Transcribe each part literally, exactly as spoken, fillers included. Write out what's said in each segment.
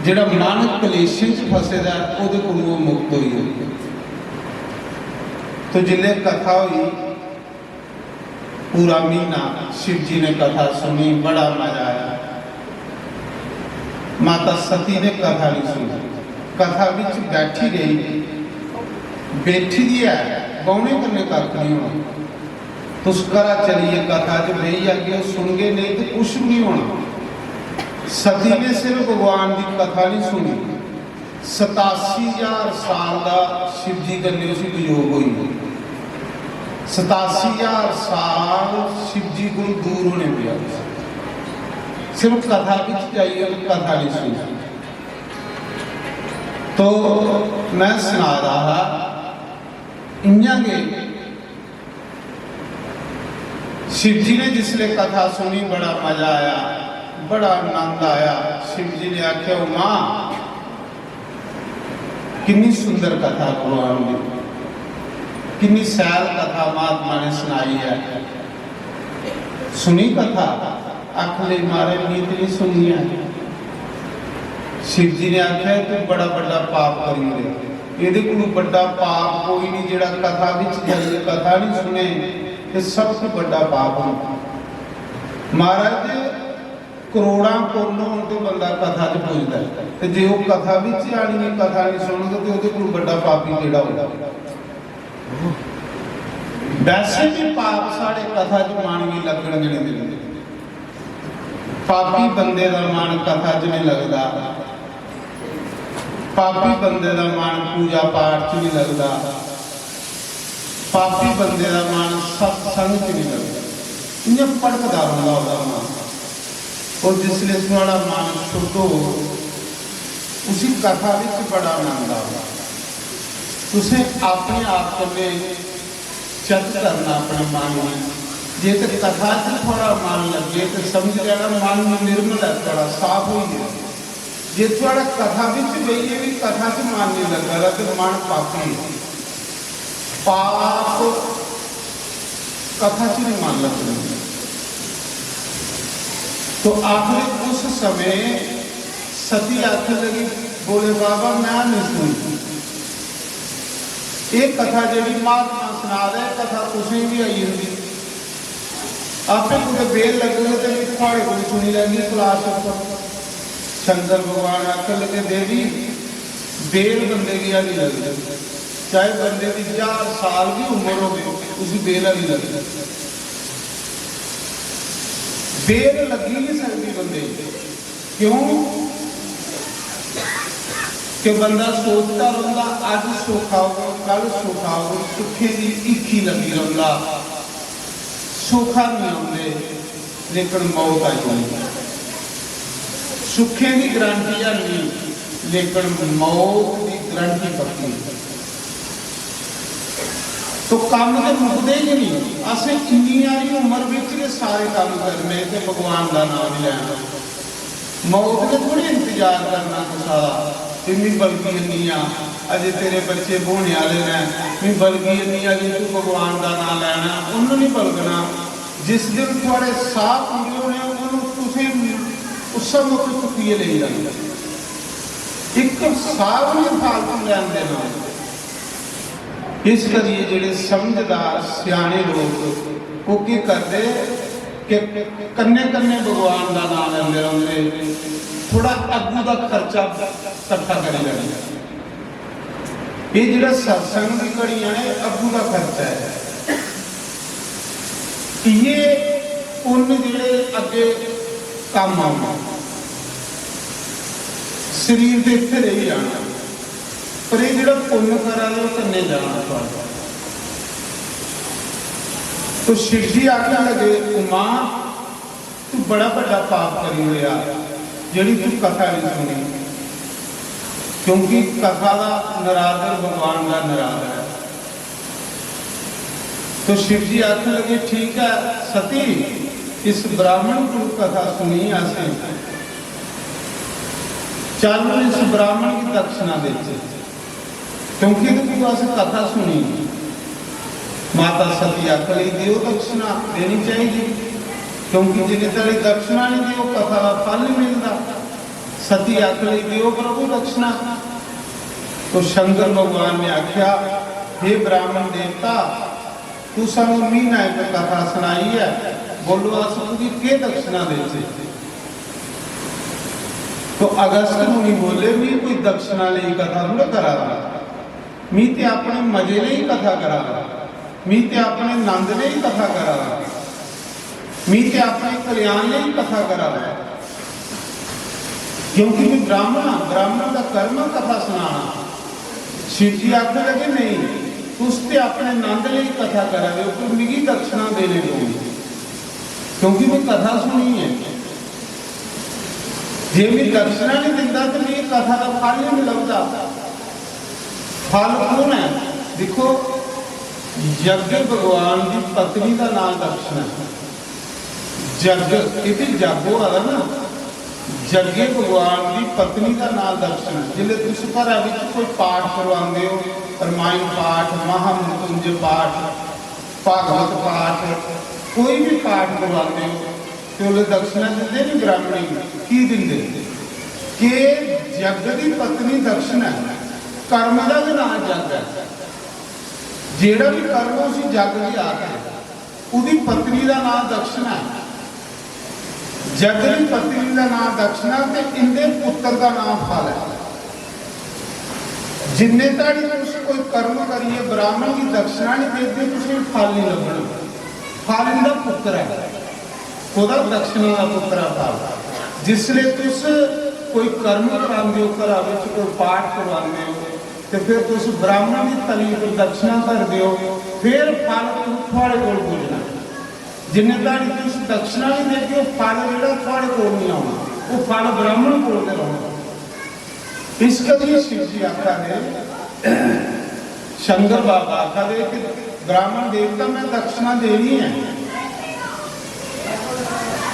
जेह्ड़ा मन कलेशें च फसे दा ऐ, ओह्दे कोलूं ओह् मुक्त होई जाग। तो जिसलै कथा होई, पूरा म्हीना शिव जी ने कथा सुनी, बड़ा मजा आया। माता सती ने कथा नहीं सुनी, कथा बिच बैठी गई, बैठी दी ऐ, बौह्ने कन्नै कक्ख नहीं होना। तुस घरा चलिए कथा च बेही जागे, ओह् सुनगे नेईं ते कुछ बी नहीं होना। सती ने सिर्फ भगवान दी कथा नहीं सुनी, सतासी हजार साल दा शिव जी कन्नै उसी वियोग होई गेआ। सतासी हजार साल शिव जी कोल दूर होने पेआ, सिर्फ कथा बिच जाइयै ते कथा नहीं सुनी। तो मैं सना रहा हा, इयां गै शिव जी ने जिसले कथा सुनी, बड़ा मजा आया, बड़ा आनंद आया। शिव जी ने आख्या, "उमा, किन्नी सुंदर कथा भगवान दी, किन्नी सैल कथा महात्मा ने सुनाई है। सुनी कथा?" आखन लगी, "महाराज, में ते नहीं सुनी है।" शिव जी ने आख्या, "तू बड़ा बड्डा पाप करी ओड़े, एह्दे कोलू बड्डा पाप कोई नहीं, जेह्ड़ा कथा बिच जाइयै कथा नहीं सुने, ते सब तू बड्डा पाप होंदा।" महाराज, करोड़ां पुन्न होन ते बंदा कथा च पुजदा ऐ, ते जे ओह् कथा बिच आनियै कथा नहीं सुनग ते ओह्दे कोलू बड्डा पापी केह्ड़ा होग? वैसे भी पाप साढ़े कथा च मन गी लग्गन गै नहीं दिंदे। पापी बंदे दा मन कथा च नहीं लगदा, पापी बंदे दा मन पूजा पाठ च नहीं लगदा, पापी बंदे दा मन सत्संग च नहीं लगदा, इ'यां भटकदा रौंह्दा ओह्दा मन। और जिसलै थुआढ़ा मन शुद्ध हो, उसी कथा बिच बड़ा आनंद आवा। तुसें अपने आप कन्नै चेक करना अपने मन गी। जे ते कथा च थुआढ़ा मन लग्गे ते समझ लैना मन निर्मल ऐ, थुआढ़ा साफ होई गेआ। जे थुआढ़ा कथा बिच बेहियै बी कथा च मन नहीं लग्गा दा ते मन पापी ऐ। पाप कथा च नहीं मन लगदा। तो आखिर उस समय सती आखन लगी, "भोले बाबा, मैं नहीं सुनी। एह् कथा जेह्ड़ी महात्मा सना दे, एह् कथा तुसें बी आई जंदी। आपे कुतै बेल लग्गग ते में थुआढ़े कोल सुनी लैगी क्लास उप्पर।" शंकर भगवान आखन लगे, "देवी, बेल बंदे गी नहीं लगदी, चाहे बंदे दी ज्हार साल भी उम्र होवे, उसी बेल नहीं लगदी। बेल लग्गी नहीं सकदी बंदे गी।" क्यों? कि बंदा सोचदा रौंह्दा, अज्ज सौखा होग, कल सौखा होग, सुक्खें दी हीखी लग्गी रौंह्दा। सुख निं औंदे, लेकिन मौत आई जंदी। सुक्खें दी गारंटी है नहीं, लेकिन मौत दी गारंटी पक्की। तो कम्म ते मुकदे गै नहीं। असें इन्नी हारी उम्र बिच गै सारे कम्म करने ते भगवान दा नाम लैना। मौत ने थोड़ी इंतजार करना कुसा दा, कि "मी बलगी जन्नी आं, अजे तेरे बच्चे ब्होने आह्ले न, मी बलगी जन्नी आं, अजे तू भगवान दा नांऽ लैना।" उन्नू नहीं बलगना। जिस दिन थुआढ़े साह पूरे होने, उन्नू तुसें उस्सै मौके चुक्कियै लेई जाना। इक साह भी नहीं फालतू लैन देना। इस करियै जेह्ड़े समझदार स्याने लोक, ओह् केह् करदे कि कन्नै कन्नै भगवान दा नांऽ लैंदे रौंह्दे, थोह्ड़ा अग्गू दा खर्चा कट्ठा करी लैंदे। एह् जेह्ड़ा सत्संग दी घड़ियां न, एह् अग्गू दा खर्चा ऐ। इ'यै पुन्न जेह्ड़े अग्गें कम्म औना। शरीर ते इत्थै रेही जाना, पर एह् जेह्ड़ा पुन्न करा दे, ओह् कन्नै जाना थुआढ़ा। तो शिव जी आखन लगे, "उमा, तू बड़ा बड्डा पाप करी ओड़ेआ, जेह्ड़ी तू कथा नहीं सुनी, क्योंकि कथा दा नरादर भगवान दा नरादर ऐ।" तो शिव जी आखन लगे, "ठीक है सती, इस ब्राह्मण को कथा सुनी असें, चल इस ब्राह्मण की दक्षिणा देचे, क्योंकि तू अस कथा सुनी।" माता सती आखन लगी, "देओ दक्षिणा, देनी चाहिए।" क्योंकि जिन्ने धड़ी दक्षिणा नहीं दियो, कथा का फल नहीं मिलता। सती आख लगी, "दियो प्रभु दक्षिणा।" तो शंकर भगवान ने आख्या, "हे ब्राह्मण देवता, तू सानू महीना एक कथा सुनाई है, बोलो अस तुगी के दक्षिणा देचे?" तो अगस्त मुनि बोले, "मी कोई दक्षिणा लेई कथा थोड़ा करा रहा, मी ते अपने मजे लेई कथा करा रहा, मी ते अपने नंद लेई कथा करा रहा, मी ते अपने कल्याण लेई कथा करा रहा।" क्योंकि मैं ब्राह्मण हां, ब्राह्मण का कर्म है कथा सुनाना। शिव जी आखन लगे, "नहीं, तुस ते अपने नंद लेई कथा करा रहे हो, पर मिगी दक्षिणा देने पौनी, क्योंकि मैं कथा सुनी है। जे मैं दक्षिणा नहीं दिंदा तो मिगी कथा का फल ही नहीं लभदा।" फल कौन है? देखो, यज्ञ भगवान की पत्नी का नाम दक्षिणा है। जग, इत्थै जग होआ दा ना, जग्गे भगवान दी पत्नी दा नां दक्षिण। जिसलै तुस घरा बिच कोई पाठ करवांदे हो, रामायण पाठ, महामृत्युंजय पाठ, भागवत पाठ, कोई भी पाठ करवांदे हो, ते उसलै दक्षिणा दिंदे नी ब्राह्मणी गी। की दिंदे? कि जग दी पत्नी दक्षिण ऐ, कर्म दा गै नां जग ऐ। जेह्ड़ा भी कर्म उसी जग गी आखदे। ओह्दी पत्नी दा नां दक्षिणा ऐ। जग दी पत्नी दा नां दक्षिणा ते इंदे पुत्तर दा नां फल ऐ। जिन्ने धड़ी तुस कोई कर्म करियै ब्राह्मण गी दक्षिणा नहीं देगे, तुसेंगी फल नहीं लब्भना। फल इंदा पुत्तर ऐ। कोह्दा? दक्षिणा दा पुत्तर ऐ फल। जिसले तुस कोई कर्म करांदे हो, घरा बिच कोई पाठ करवांदे हो, ते फिर तुस ब्राह्मण दी तली पर दक्षिणा धरदे हो, फिर फल थुआढ़े कोल पुज्जना। जिन्ने धड़ी तुस दक्षिणा नहीं देगे, ओह् फल जेह्ड़ा थुआढ़े कोल नहीं औना, ओह् फल ब्राह्मण कोल गै रौह्ना। इस करियै शिव जी आखा दे, शंकर बाबा आखा दे कि ब्राह्मण देवता, मैं दक्षिणा देनी है।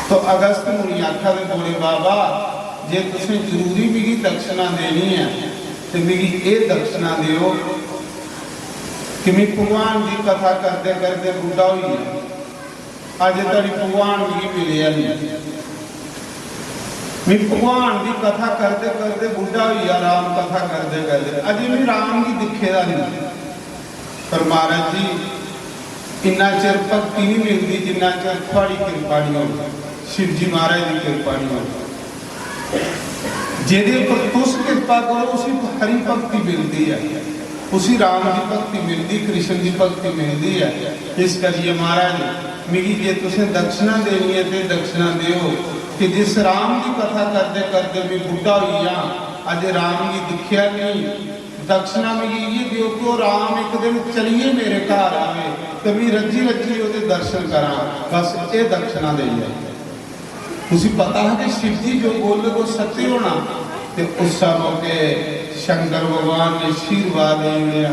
तो अगस्त मुनि आखा दे, "भोले बाबा, जे तुसें जरूरी मिगी दक्षिणा देनी है, ते मिगी एह् दक्षिणा देओ कि मैं भगवान दी कथा करदे करदे बुड्ढा होई गेआ, अजें धड़ी भगवान मिगी मिलेआ नहीं। मैं भगवान दी कथा करदे करदे बुड्ढा होई गेआ, राम कथा करदे करदे, अजें मैं राम गी दिक्खे दा नहीं।" पर महाराज जी, इन्ना चिर भक्ति नहीं मिलदी जिन्ना चिर थुआड़ी किरपा नहीं होंदी, शिव जी महाराज दी किरपा नहीं होंदी। जेह्दे उप्पर तुस किरपा करो, उसी हरि भक्ति मिलदी ऐ, उसी राम दी भक्ति मिलदी, कृष्ण दी भक्ति मिलदी ऐ। इस करियै महाराज, मिगी जे तुसें दक्षिणा देनी ऐ ते दक्षिणा देओ कि जिस राम दी कथा करदे करदे मैं बुड्ढा होई गेआ, अजें राम गी दिक्खेआ नहीं, दक्षिणा मिगी इ'यै देओ कि ओह् राम इक दिन चलियै मेरे घर आवे ते मैं रज्जी रज्जी ओह्दे दर्शन करां। बस एह् दक्षिणा देई ऐ। उसी पता हा कि शिव जी जो बोलग ओह् सत्य होना। ते उस मौके शंकर भगवान ने आशीर्वाद देई ओड़ेआ।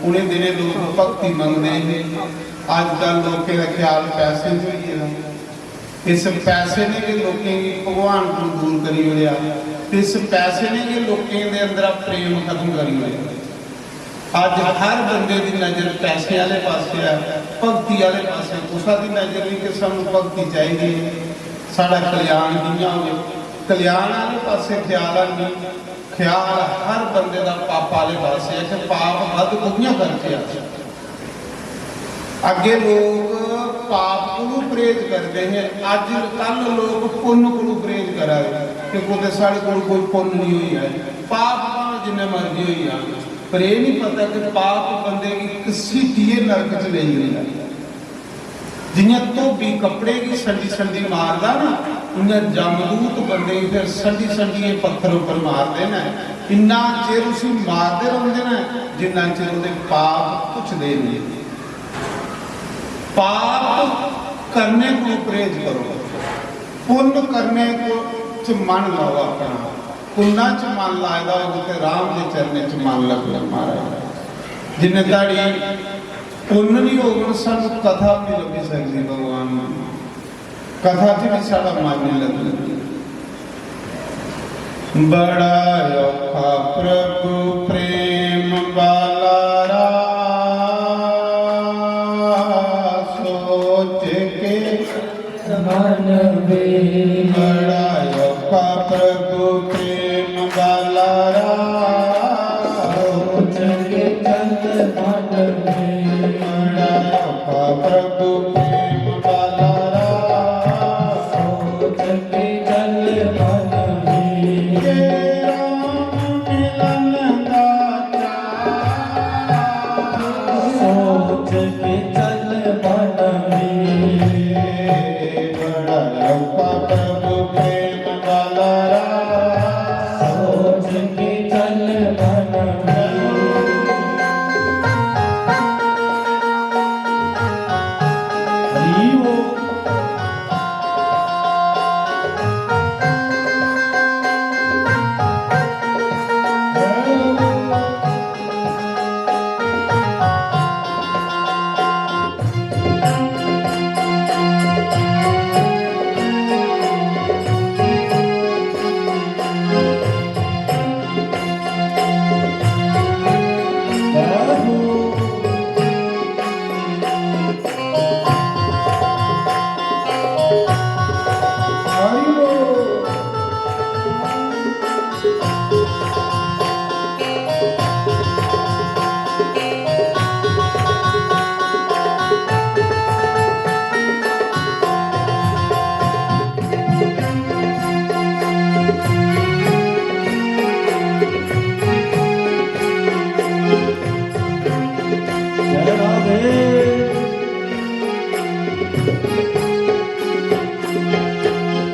उ'नें दिनें लोक भक्ति मंगदे हे, अजकल लोकें दा ख्याल पैसे च होई गेदा। इस पैसे ने गै लोकें गी भगवान कोला दूर करी ओड़ेआ, ते इस पैसे ने गै लोकें दे अंदरा प्रेम खत्म करी ओड़ेआ। अज्ज हर बंदे दी नजर पैसे आह्ले पासै ऐ, भक्ति आह्ले पासै। कुसै दी नजर निं कि सानूं भक्ति चाहिदी ऐ, साढ़ा कल्याण कि'यां होवे। कल्याण आह्ले पासै ख्याल है निं, ख्याल हर बंदे दा पाप आह्ले पासै ऐ कि पाप बद्ध कि'यां करचै अस। अग्गे लोक पाप कोलू परहेज करदे हे, अज्ज कल लोक पुन्न कोलू परहेज करा दे कि कुतै साढ़े कोल कोई पुन्न निं होई जाए। पाप भामें जिन्ने मर्जी होई जान, पर एह् निं पता कि पाप बंदे गी घसीटियै नरक च लेई जंदा। जि'यां धोबी कपड़े गी संडी संडी मारदा ना, इ'यां जमदूत बंदे गी फिर संडी संडियै पत्थर उप्पर मारदे न। इन्ना चिर उसी मारदे रौंह्दे न जिन्ना चिर ओह्दे पाप घुचदे नेईं। पाप करने कोलू परहेज करो, पुन्न करने को च मन लाओ अपना। पुन्ना च मन लाए दा होग ते राम दे चरणें च मन लगग महाराज। जिन्ने धड़ी पुन्न निं होग, सानूं कथा बी निं लब्भी सकदी भगवान दी। कथा च बी साढ़ा मन निं लगदा। बड़ा औखा प्रभु प्रेम बाला रा, सोच के मन प्रभु प्रेम बाला राम। सोच के चल मन में। बड़ा रूपा प्रभु प्रेम बाला राम। सोच के चल मन में। ये राम मिलन दा चाऽ। सोच के चल मन में। बड़ा रूपा प्रभु प्रेम बाला राम। सोच के चल मन में। हरि बोल।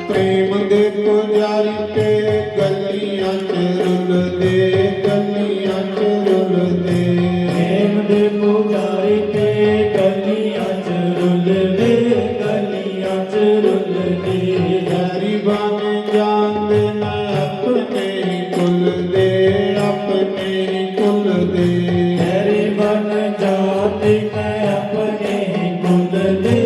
प्रेम दे पुजारी ते गलियां च रुलदे, गलियां च रुलदे। प्रेम दे पुजारी ते गलियां च रुलदे, गलियां च रुलदे। बैरी बन जांदे न अपने ही कुल दे, अपने ही कुल दे। बैरी बन जांदे न अपने ही कुल दे,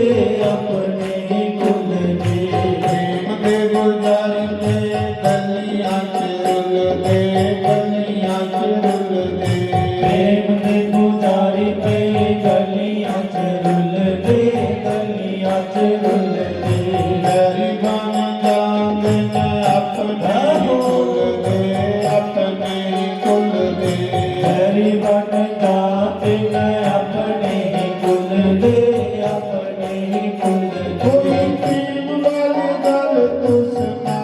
अपने ही कुल दे। प्रेम दे गुलजार दे गलियां च रुलदे, गलियां च रुलदे। प्रेम दे पुजारी ते गलियां च रुलदे, गलियां च रुलदे। बैरी बन जांदे न अपने ही कुल दे, अपने ही कुल दे। बैरी बन जांदे न अपने ही कुल दे, अपने ही कुल दे। कोई प्रेम वाली गल तू सुना,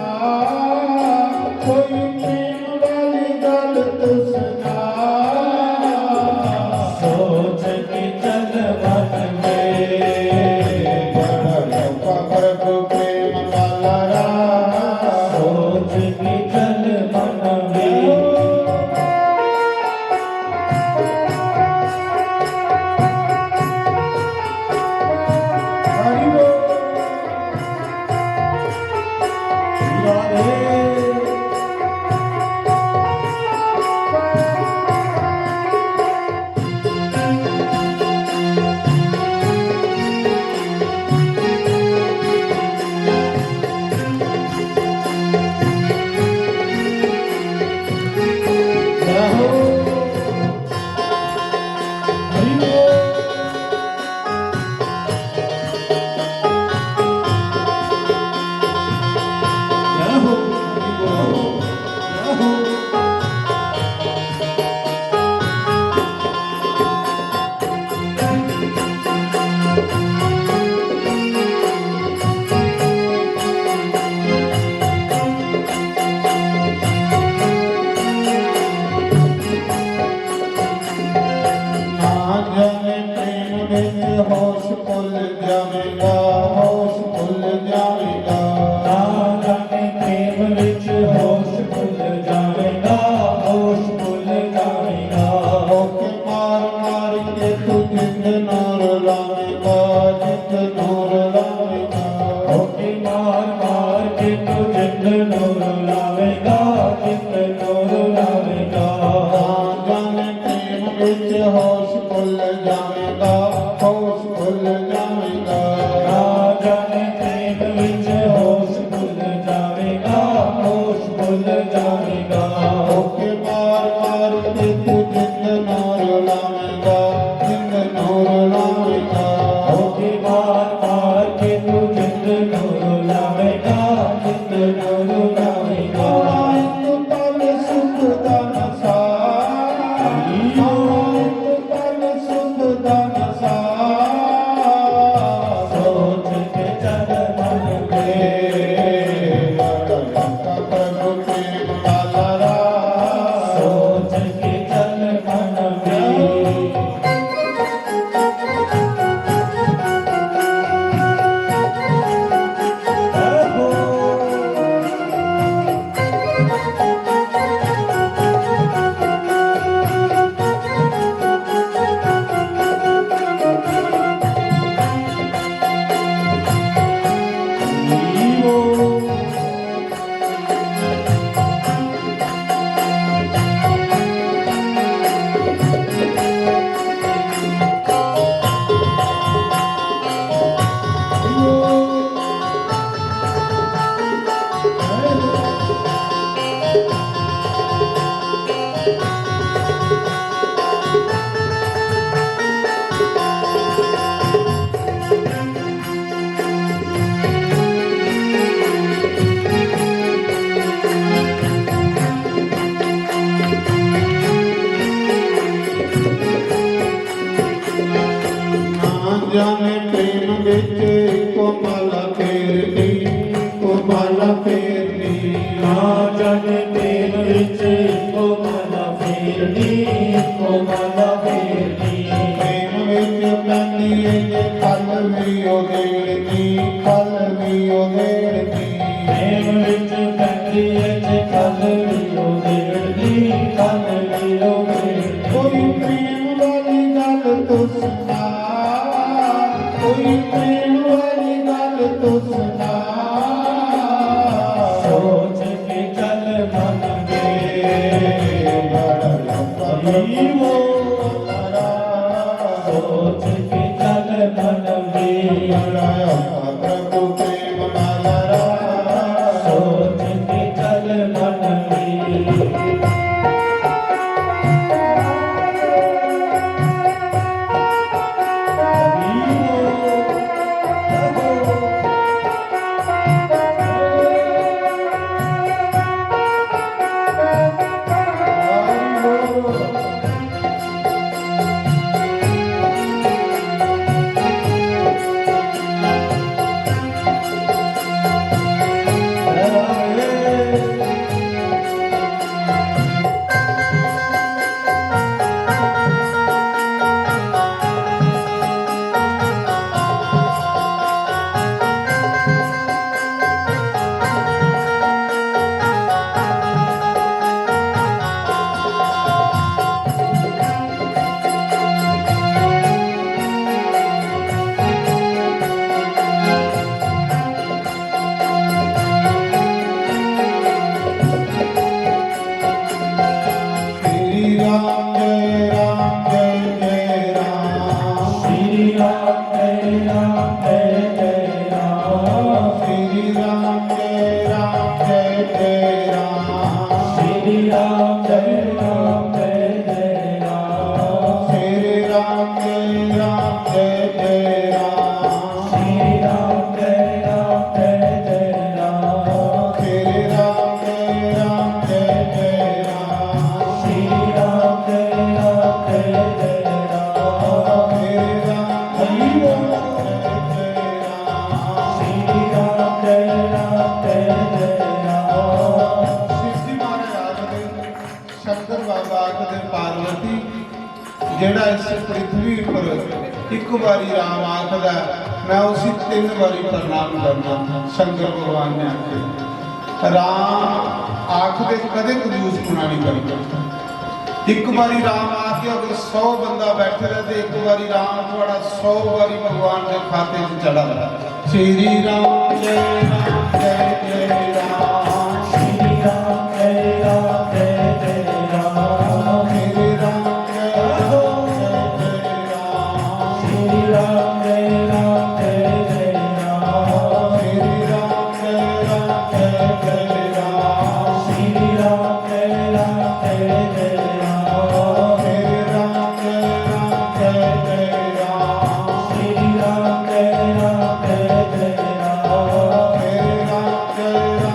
कोई प्रेम वाली गल तू सुना। सोच के चल मन में। बड़ा रूपा प्रभु प्रेम बाला राम। सोच के चल मन में। हरि बोल। राधे। ना जाने प्रेम विच होश भुल जावेगा, होश भुल जावेगा। ना जाने प्रेम विच होश भुल जावेगा, होश भुल जावेगा। होके मार मार के तू जिंद नूर लावेगा, जिंद नूर लावेगा। होके मार मार के तू जिंद नूर लावेगा, जिंद नूर लावेगा। ना जाने प्रेम विच होश भुल जावेगा, होश भुल जावेगा। ना जाने प्रेम विच होश भुल जावेगा, होश भुल जावेगा। होके मार मार के तू जिंद नूर लावेगा, जिंद नूर लावेगा। होके मार मार के तू जिंद नूर लावेगा, जिंद नूर लावेगा। ना जाने प्रेम विच इक्को माला फेरनी, इक्को माला फेरनी। प्रेम विच पैंदी इच खल भी उधेड़नी, खल भी उधेड़नी। प्रेम विच पैंदी इच खल भी उधेड़नी, खल भी उधेड़नी। कोई प्रेम वाली गल तो सुना, कोई प्रेम वाली गल तो सुना। सोच के चल मन वे, बड़ा लंबा वो तारा। सोच के चल मन वे, बड़ा लंबा प्रभु प्रेम माला रा। सोच के चल मन वे। श्री राम जय राम जय जय राम। श्री राम जय राम जय जय राम। श्री राम जय राम जय जय राम। श्री राम जय राम जय जय राम। श्री राम जय राम जय जय राम। श्री राम जय राम जय जय राम। श्री राम जय राम जय जय राम। श्री राम जय राम जय जय राम। श्री राम जय राम जय जय राम। श्री राम जय राम जय जय राम। शिव जी महाराज आखदे, शंकर बाबा आखदे, पार्वती, जेड़ा इस पृथ्वी पर इक बारी राम आखदा, मैं उसी तीन बारी प्रणाम करना। शंकर भगवान ने आखे, राम आखदे कदे कंजूसपना नहीं करदा। इक बारी राम आके अगर सौ बंदा बैठे रहे, तो इक बारी राम थोड़ा सौ बारी भगवान के खाते च चढ़ा रहा। श्री राम जय राम जय जय राम। श्री राम जय राम जय जय राम। श्री राम जय राम जय जय राम। श्री राम जय राम जय जय राम। श्री राम जय राम जय जय राम। श्री राम जय राम जय जय राम। श्री राम जय राम जय जय राम। श्री राम जय राम जय जय राम। श्री राम जय राम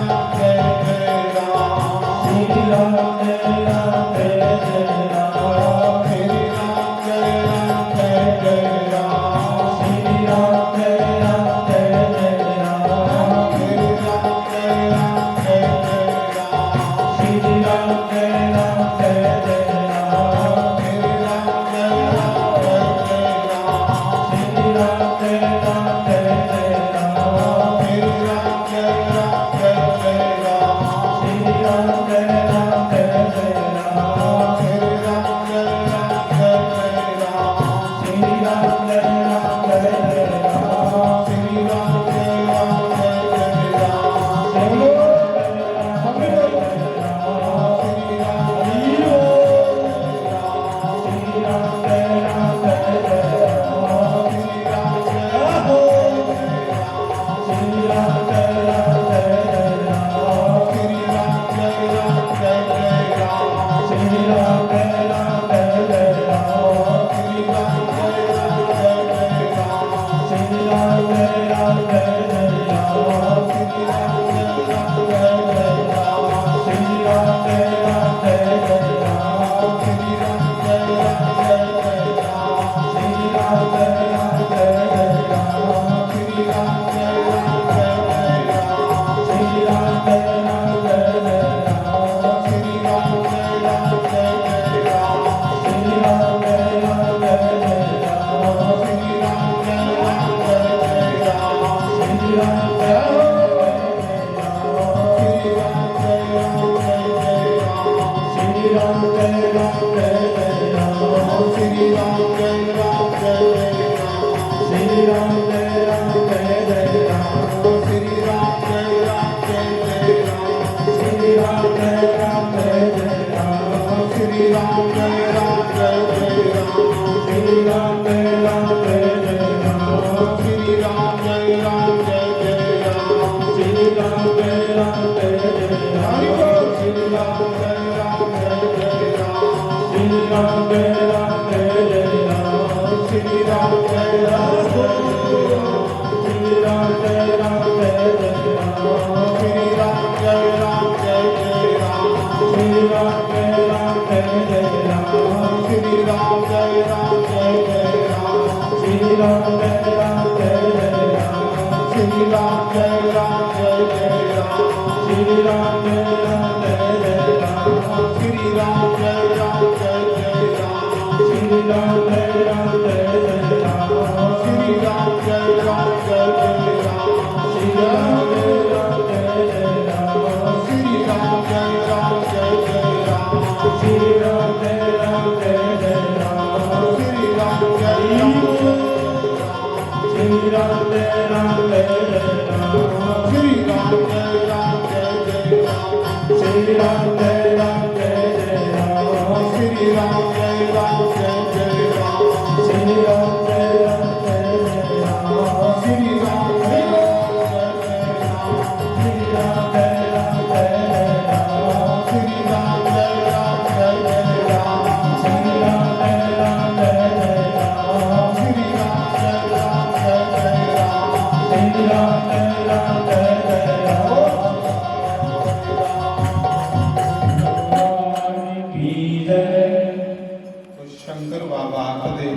शंकर बाबा आखदे,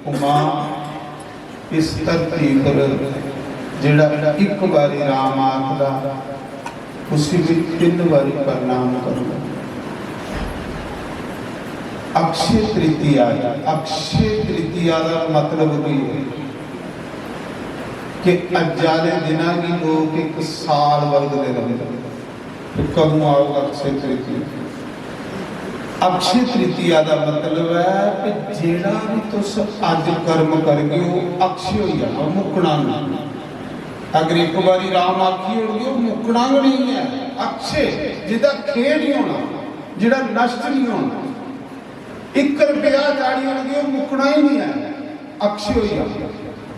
"उमा, इस धरती पर जेड़ा इक बारी राम आखदा, उसी भी तिन्न बारी प्रणाम करो।" अक्षय तृतीया, अक्षय तृतीया दा मतलब की है कि अज्ज आह्ले दिना गी लोग इक साल बलगदे रौंह्दे। ते कदूं आग अक्षय तृतीया? अक्षय तृतीया दा मतलब ऐ कि जेड़ा भी तुस अज्ज कर्म करगे, ओह् अक्षय होई जाना, ओह् मुक्कना नेईं। अगर इक बारी राम आखी ओड़गे, ओह् मुक्कना गै नेईं ऐ। अक्षय, जेह्दा खेड़ नेईं होना, जेह्ड़ा नश्ट नेईं होना। इक रपेआ चाढ़ी ओड़गे, ओह् मुक्कना ही नेईं ऐ, अक्षय होई जाना।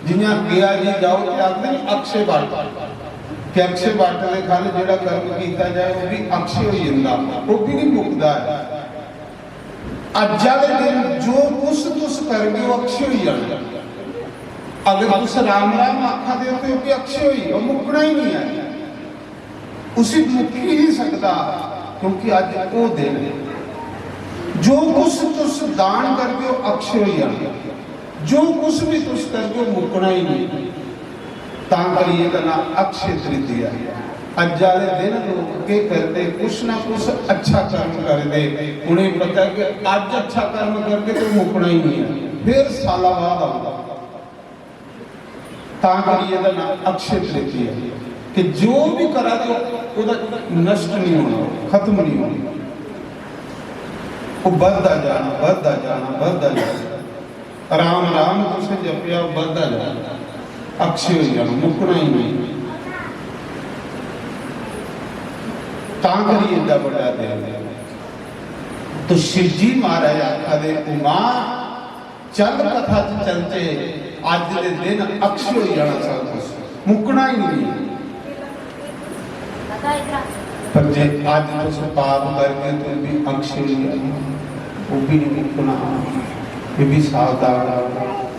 जियां गेआ जी जाओ ते आखदे न अक्षय वाट, कि अक्षय वाट दे खल जेह्ड़ा कर्म कीता जाए, ओह् भी अक्षय होई जंदा, ओह् भी नहीं मुकदा ऐ। अज्ज आह्ले दिन जो कुछ तुस करगे, ओह् अक्षय होई जाना। अगर तुस राम राम आखा दे हो, ते ओह् भी अक्षय होई, ओह् मुक्कना ही नहीं ऐ। उसी मुक्की नहीं सकदा, क्योंकि अज्ज ओह् दिन ऐ। जो कुछ तुस दान करगे, ओह् अक्षय होई जाना। जो कुछ भी तुस करगे, ओह् मुक्कना ही नहीं। तां करियै एह्दा नां अक्षय तृतीया। अज्ज आह्ले दिन लोक केह् करदे, कुछ ना कुछ अच्छा कर्म करदे। उ'नेंगी पता कि अज्ज अच्छा कर्म करगे ते मुक्कना ही नहीं ऐ, फिर साला बाद आऊगा। तां करियै एह्दा नां अक्षय तृतीया, कि जो भी करा दे, ओह्दा नष्ट नहीं होना, खत्म नहीं होना, ओह् बधदा जाना, बधदा जाना, बधदा जाना। राम राम तुसें जपेआ, बधदा जाना, अक्षय होई जाना, मुक्कना ही नहीं। तां करियै एड्डा बड्डा दिन। तो शिव जी महाराज आखा दे, "उमा, चल कथा च चलचे, अज्ज दे दिन अक्षय होई जाना सब कुछ, मुक्कना ही नहीं।" पर जे अज्ज तुस पाप करगे, तो भी अक्षय होई जाना, वो भी नहीं मुक्कना। ये भी सावधान रहो।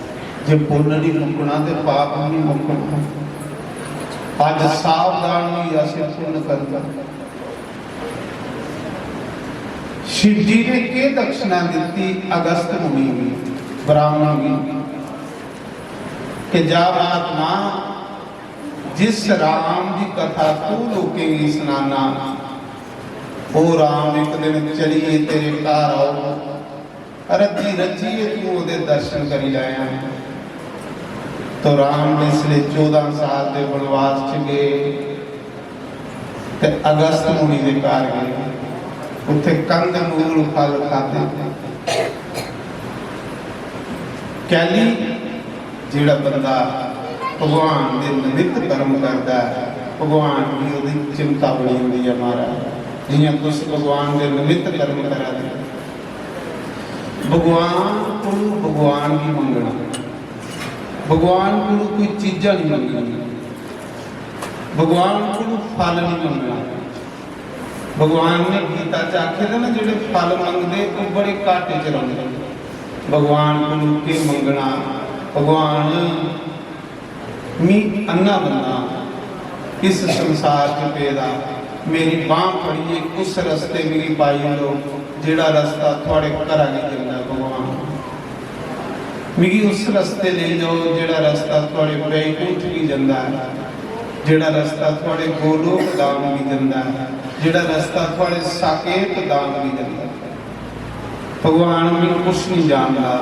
जे पुण्य नहीं मुक्कना, तो पाप नहीं मुक्कना। अज्ज सावधान होई असें पुण्य करना। शिव जी ने केह् दक्षिणा दित्ती अगस्त मुनि गी, ब्राह्मण गी, कि जा महात्मा, जिस राम दी कथा तू लोकें गी सनाना, ओह् राम इक दिन चलियै तेरे घर औग, रज्जी रज्जियै तू ओह्दे दर्शन करी लैयां। तो राम जिसलै चौदां साल दे वनवास च गे, ते अगस्त मुनि दे घर गए। उत्थे कंद मूल फल खादे। कैली जेड़ा बंदा भगवान दे निमित्त कर्म करदा ऐ, भगवान गी ओदी चिंता बनी जंदी ऐ महाराज। जियां तुस भगवान दे निमित्त कर्म करा दे, भगवान कोलू भगवान गी मंगना, भगवान कोलू कोई चीजां नहीं मंगनी, भगवान कोलू फल नहीं मंगना। भगवान ने गीता च आखे दे ना, जेड़े फल मंगदे, ओह बड़े घाटे च रौंदे। भगवान कोलू के मंगना? भगवान, मी अन्ना बंदा, इस संसार च पेदा, मेरी बांह फड़िए उस रस्ते मिगी पाई ओड़ो, जेड़ा रस्ता थुआड़े घरा गी जंदा ऐ। भगवान, मिगी उस रस्ते लेई जाओ, जेड़ा रस्ता थुआड़े बैकुंठ गी जंदा ऐ, जेड़ा रस्ता थुआड़े गोलोक धाम गी जंदा ऐ, जेड़ा रस्ता थुआड़े साकेत धाम गी जंदा ऐ। भगवान, मैं कुछ नहीं जानदा,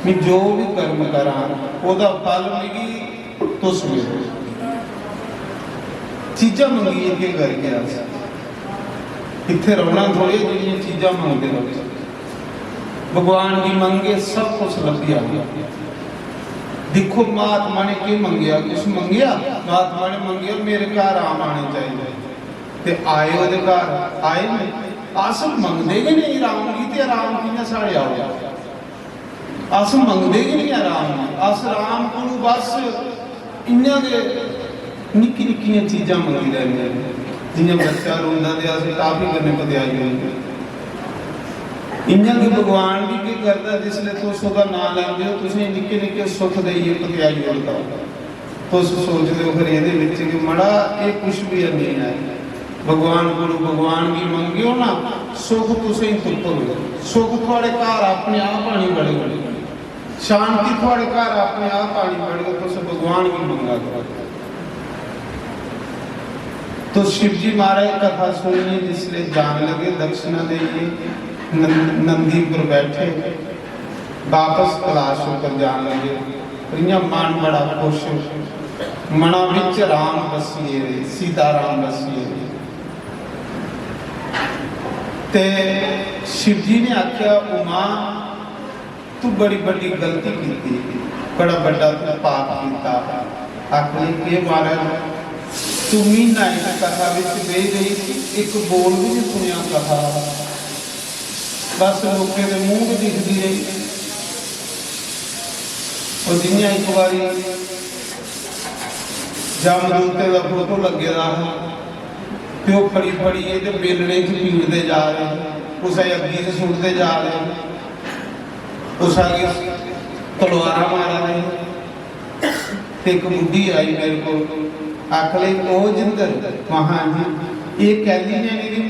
मैं जो भी कर्म करां, ओदा फल मिगी तुस मिलो। चीजां मंगियै केह् करगे अस? इत्थै रौहना थोड़े, जेह्ड़ियां चीजां मंगदे रौहचै। भगवान गी मंगे, सब कुछ लब्भी जाना। दिक्खो, महात्मा ने केह् मंगेआ? कुछ मंगेआ? महात्मा ने मंगेआ, मेरे घर राम आने चाहिए। ते आए ओह्दे घर, आए नहीं। अस मंगदे गै नहीं राम गी, ते राम कि'यां साढ़े आओ? अस मंगदे गै नहीं ऐ राम गी। अस राम कोलू बस इ'यां गै निक्की निक्कियां चीजां मंगी लैंदे न। जि'यां बच्चा रोंदा ते अस टाफी कन्नै पतेआई ओड़दे। इ'यां गै भगवान बी केह् करदा, जिसलै तुस ओह्दा नांऽ लैंदे ओ, तुसेंगी निक्के निक्के सुख देइयै पतेआई ओड़दा। तुस सोचदे हो, फिर एह्दे बिच कि मड़ा, एह् कुछ बी नहीं ऐ। भगवान कोलू भगवान गी मंगेओ ना, सुख तुसेंगी तुप्पग, सुख थुआड़े घर अपने आप आनी बड़ग, शांति थुआड़े घर अपने आप आनी बड़ग। तुस भगवान गी मंगा करो। तो शिव जी महाराज कथा सुनिए जिसले जान लगे, दक्षिणा देइए नंद-, नंदी पर बैठे, वापस कैलाश उप्पर जान लगे। पर इ'यां मन बड़ा खुश, मना बिच राम बसिए दे, सीता राम बसिए दे। ते शिव जी ने आख्या, उमा, तू बड़ी बड्डी गलती कीती, बड़ा बड्डा तू पाप कीता। आखनी, "केह् महाराज, तू म्हीना इक कथा बिच बेही रेही, तू इक बोल बी नहीं सुनेआ कथा दा, बस लोकें दे मूंह गै दिखदी रेही।" और जि'यां इक बारी जमदूतें दा फोटो लग्गे दा हा, ते ओह् फड़ी फड़ियै ते बेलने च पीड़दे जा दे, कुसै अग्गी च सुट्टदे जा दे, कुसै गी तलवारां मारा दे। ते इक बुड्ढी आई मेरे कोल, आखन लगी, "ओ जिंदर, महां जी, एह् कैह्ली ने इ'नेंगी